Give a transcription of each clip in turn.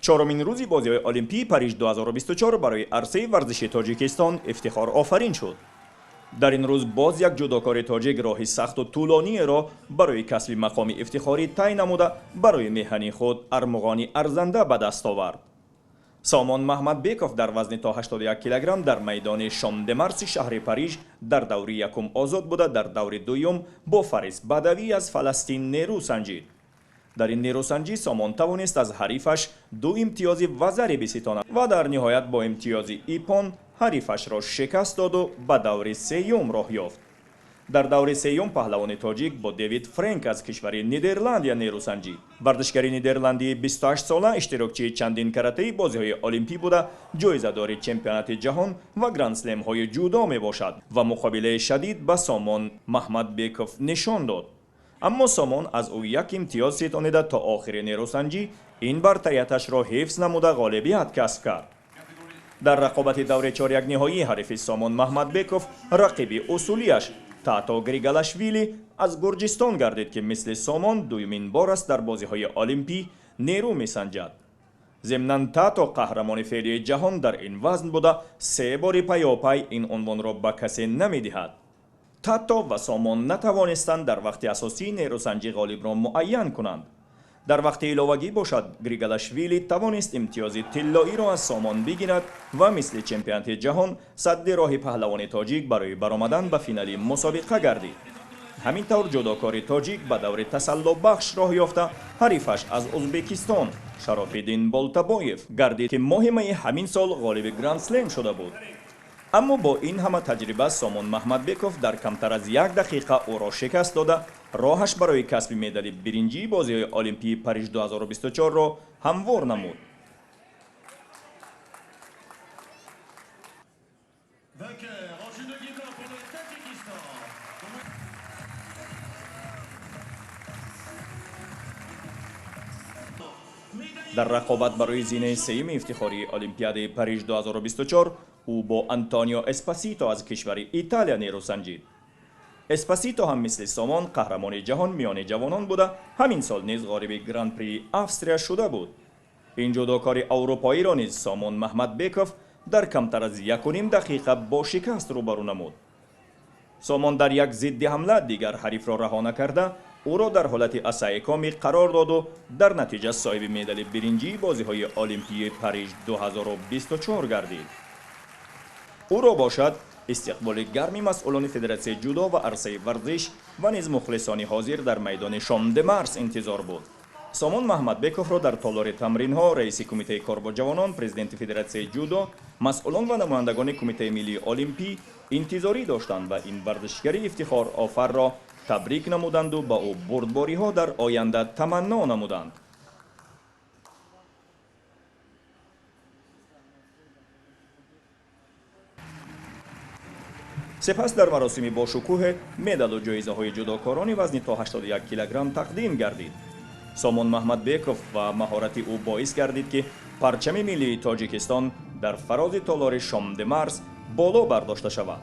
Чорумин рӯзи бозиҳои Олимпии Париж 2024 барои арсаи варзиши Тоҷикистон ифтихорофарин шуд. Дар ин рӯз боз як ҷудокори тоҷик роҳи сахту тӯлониеро барои касби мақоми ифтихорӣ тай намуда, барои меҳани худ армуғони арзанда ба даст овард. Сомон Маҳмадбеков дар вазни то 81 килограмм дар майдони Шом-де-Марси шаҳри Париж дар даври якум озод буда, дар даври дуюм бо Фарис Бадавӣ аз Фаластин нерӯ санҷид. Дар ин нерӯсанҷӣ Сомон тавонист аз ҳарифаш ду имтиёзи вазаре биситонад ва дар ниҳоят бо имтиёзи ипон ҳарифашро шикаст доду ба даври сеюм роҳ ёфт. Дар даври сеюм паҳлавони тоҷик бо Дэвид Френк аз кишвари Нидерландия нерӯсанҷид. Варзишгари нидерландии 28сола иштирокчии чандин каратаи бозиҳои олимпӣ буда, ҷоизадори чемпионати ҷаҳон ва грандслемҳои ҷудо мебошад ва муқобилаи шадид ба Сомон Маҳмадбеков нишон дод. Аммо Сомон аз ӯ як имтиёз ситонида, то охири нерӯсанҷӣ ин бартарияташро ҳифз намуда, ғолибият касб кард. Дар рақобати даври чорякниҳоӣ ҳарифи Сомон Маҳмадбеков рақиби усулияш Тато Григалашвили аз Гурҷистон гардид, ки мисли Сомон дуюмин бор аст дар бозиҳои олимпӣ нерӯ месанҷад. Зимнан Тато қаҳрамони феълии ҷаҳон дар ин вазн буда, се бори паёпай ин унвонро ба касе намедиҳад. Тато ва Сомон натавонистанд дар вақти асосии нерӯсанҷӣ ғолибро муайян кунанд. Дар вақти иловагӣ бошад, Григалашвили тавонист имтиёзи тиллоиро аз Сомон бигирад ва мисли чемпионати ҷаҳон садди роҳи паҳлавони тоҷик барои баромадан ба финали мусобиқа гардид. Ҳамин тавр ҷудокори тоҷик ба даври тасаллобахш роҳ ёфта, ҳарифаш аз Узбекистон Шарофиддин Болтабоев гардид, ки моҳи майи ҳамин сол ғолиби грандслем шуда буд. Аммо бо ин ҳама таҷриба Сомон Маҳмадбеков дар камтар аз як дақиқа ӯро шикаст дода, роҳаш барои касби медали биринҷии бозиҳои Олимпии Париж 2024-ро ҳамвор намуд. Дар рақобат барои зинаи сеюми ифтихории Олимпиадаи Париж 2024 ӯ бо Антонио Эспасито аз кишвари Италия нерӯ санҷид. Эспасито ҳам мисли Сомон қаҳрамони ҷаҳон миёни ҷавонон буда, ҳамин сол низ ғолиби Гран-при Австрия шуда буд. Ин ҷудокори аврупоиро низ Сомон Маҳмадбеков дар камтар аз 1,5 дақиқа бо шикаст рӯбарӯ намуд. Сомон дар як зидди ҳамла дигар ҳарифро раҳо накарда, ӯро дар ҳолати асаикомӣ қарор доду дар натиҷа соҳиби медали биринҷии бозиҳои Олимпии Париж 2024 гардид. Ӯро бошад истиқболи гарми масъулони федератсияи ҷудо ва арсаи варзиш ва низ мухлисони ҳозир дар майдони Шом-де-Марс интизор буд. Сомон Маҳмадбековро дар толори тамринҳо раиси кумитаи кор бо ҷавонон, президенти федератсияи ҷудо, масъулон ва намояндагони кумитаи миллии олимпӣ интизорӣ доштанд ва ин варзишгари ифтихорофарро табрик намуданду ба ӯ бурдбориҳо дар оянда таманно намуданд. Сипас дар маросими бошукӯҳе медалу ҷоизаҳои ҷудокорони вазни то 81 килограмм тақдим гардид. Сомон Маҳмадбеков ва маҳорати ӯ боис гардид, ки парчами миллии Тоҷикистон дар фарози толори Шом-де-Марс боло бардошта шавад.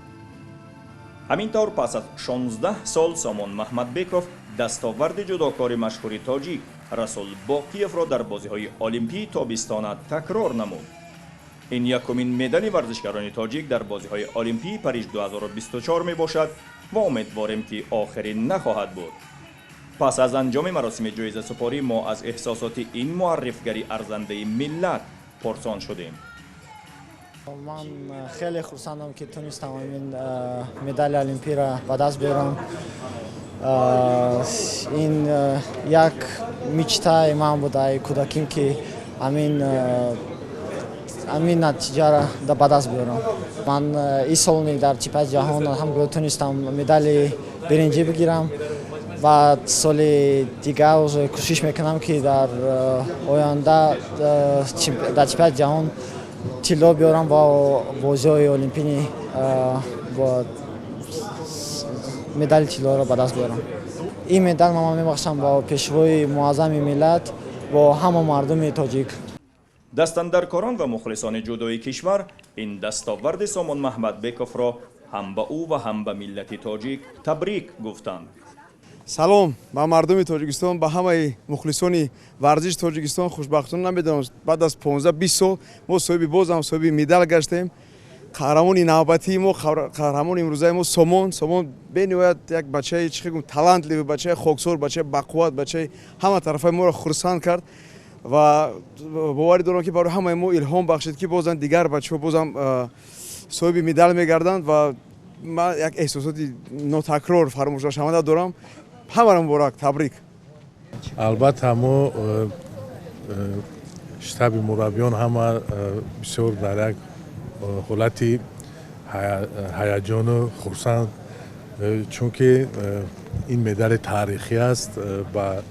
Ҳамин тавр пас аз 16 сол Сомон Маҳмадбеков дастоварди ҷудокори машҳури тоҷик Расул Боқиевро дар бозиҳои олимпии тобистона такрор намуд. Ин якумин медали варзишгарони тоҷик дар бозиҳои Олимпии Париж 2024 мебошад ва умедворем, ки охирин нахоҳад буд. Пас аз анҷоми маросими ҷоизасупорӣ мо аз эҳсосоти ин муаррифгари арзандаи миллат пурсон шудем. Ман хеле хурсандам, ки тунистам ин медали олимпиро ба даст биёрам. Ин як мечтаи ман буд ай кӯдаким, ки ҳамин натиҷаро ба даст биёрам. Ман ин сол дар чемпионати ҷаҳон алҳамдулилла тунистам медали биринҷӣ бигирам ва соли дигар кӯшиш мекунам, ки дар оянда дар чемпионати ҷаҳон тилло биёрам ва бозиҳои олимпини медали тиллоро ба даст биёрам. Ин медал ман мебахшам ба пешвои муаззами миллат, бо ҳама мардуми тоҷик. Дастандаркорон ва мухлисони ҷудои кишвар ин дастоварди Сомон Маҳмадбековро ҳам ба ӯ ва ҳам ба миллати тоҷик табрик гуфтанд. Салом ба мардуми Тоҷикистон, ба ҳамаи мухлисони варзиши Тоҷикистон. Хушбахтона, намедонам, баъд аз 15-20 сол мо соҳиби бозам соҳиби медал гаштем. Қаҳрамони навбатии мо, қаҳрамони имрӯзаи мо Сомон. Сомон бениҳоят як бачаи, чӣ гум, талантливый, бачаи хоксор, бачаи бақувват, бачаи ҳама тарафаи моро хурсанд кард ва боварӣ дорам, ки барои ҳамаи мо илҳом бахшид, ки бозам дигар бачаҳо бозам соҳиби медал мегарданд. Ва ман як эҳсосоти нотакрор, фаромӯшнашаванда дорам. Ҳамаро муборак, табрик. Албатта, мо штаби мураббиён ҳама бисёр дар як ҳолати ҳаяҷону хурсанд, чунки ин медали таърихӣ аст, ба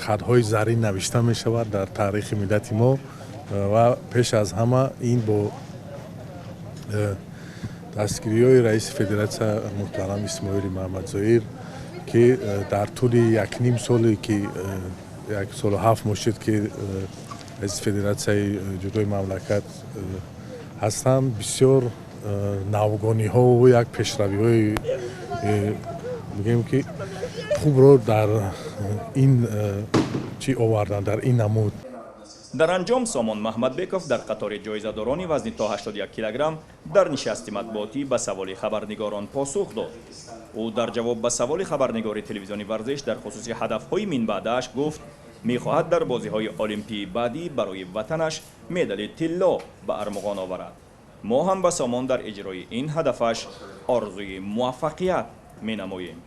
хатҳои зарин навишта мешавад дар таърихи миллати мо. Ва пеш аз ҳама ин бо дастгириҳои раиси федератсия муҳтарам Исмоили Маҳамадзоир, ки дар тӯли якним соле, ки 1 солу 7 моҳ шуд, ки раиси федератсияи ҷудои мамлакат ҳастанд, бисёр навгониҳову як пешравиҳои, бигӯем, ки хубро дар ин чӣ оварданд, дар ин намуд. Дар анҷом Сомон Маҳмадбеков дар қатори ҷоизадорони вазни то 81 килограмм дар нишасти матбуотӣ ба саволи хабарнигорон посух дод. Ӯ дар ҷавоб ба саволи хабарнигори телевизиони Варзиш дар хусуси ҳадафҳои минбаъдааш гуфт, мехоҳад дар бозиҳои олимпии баъдӣ барои ватанаш медали тилло ба армуғон оварад. Мо ҳам ба Сомон дар иҷрои ин ҳадафаш орзуи муваффақият менамоем.